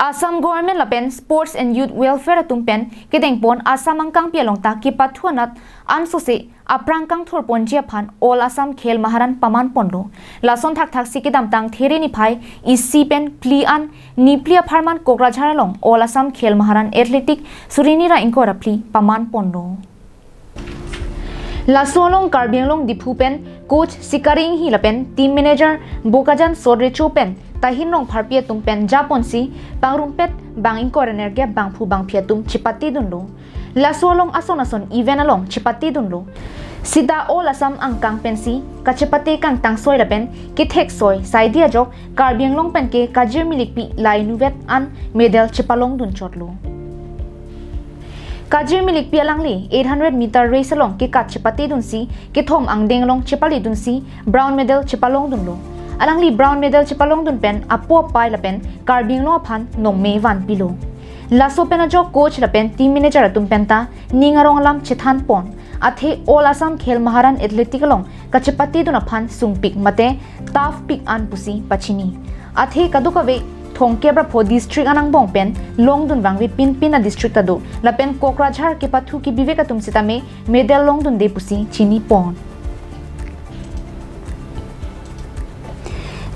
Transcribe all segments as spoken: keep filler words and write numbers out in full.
Assam Government lapen Sports and Youth Welfare atum pen kedengpon Assam angkangpi along ta kepathu anat ansose aphrang kangthurponji aphan All Assam Khel Maharan pamanponlo. Lason thakthaksi kedamtang There niphai isi pen phli an niphli apharman Kokrajhar along All Assam Khel Maharan Athletic suri ni ra ingkoi ra phli pamanponlo. Laso along Karbi Anglong Diphu pen coach Sikari Enghi lapen team manager Bokajan Sot Recho pen Tahin Rongpharpi atum pen japonsi pangrumpet bang ingkoi ra nerkep bangphu bangphi atum chepatedunlo. Laso along ason ason event along chepatedunlo. Sita All Assam angkang pensi kachepate kangtangsoi lapen ketheksoi saidi ajok Karbi Anglong penke Kajir Milikpi la inutvet an medal chepalongdunchotlo. Kajir Milikpi alangli eight hundred meter race along kekat chepatedunsi kethom angdeng along chepaledunsi bronze medal chepalongdunlo. Alangli bronze medal chepalongdun pen apo apai lapen Karbi Anglong aphan nongme vanpilo. Laso pen ajok coach lapen team manager atum penta ning arong alam chethanpon. Athe All Assam Khel Maharan Athletic along kachepatedun aphan sungpik mate tough pik an pusi pachini. Athe kadokave thomkep ra pho district anangbong pen longdun vangve pinpin adistrict ta do. Lapen Kokrajhar kepathu kebivek atum sitame medal longdunde pusi chinipon.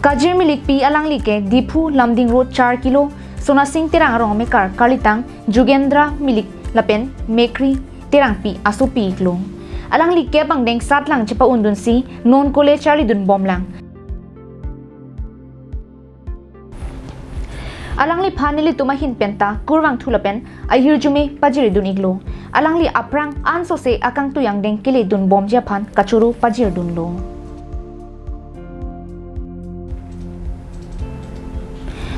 Kajir Milikpi alangli ke Diphu Lumding Road char kilo Sonasing Terang arong amekar kalitang Jugendra Milik lapen Mekri Terangpi asopi iklo. Alangli kep angdeng satlang chepa-undunsi non college charlidunbomlang. Alangliphan nelitum ahin penta kurvangthu lapen ahirjume pajirdun iklo. Alangli aphrang ansose akangtui angdeng keledunbomji aphan kachoro pajirdunlo.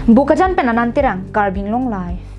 Bokajan pen Anand Terang, Karbi Anglong Live.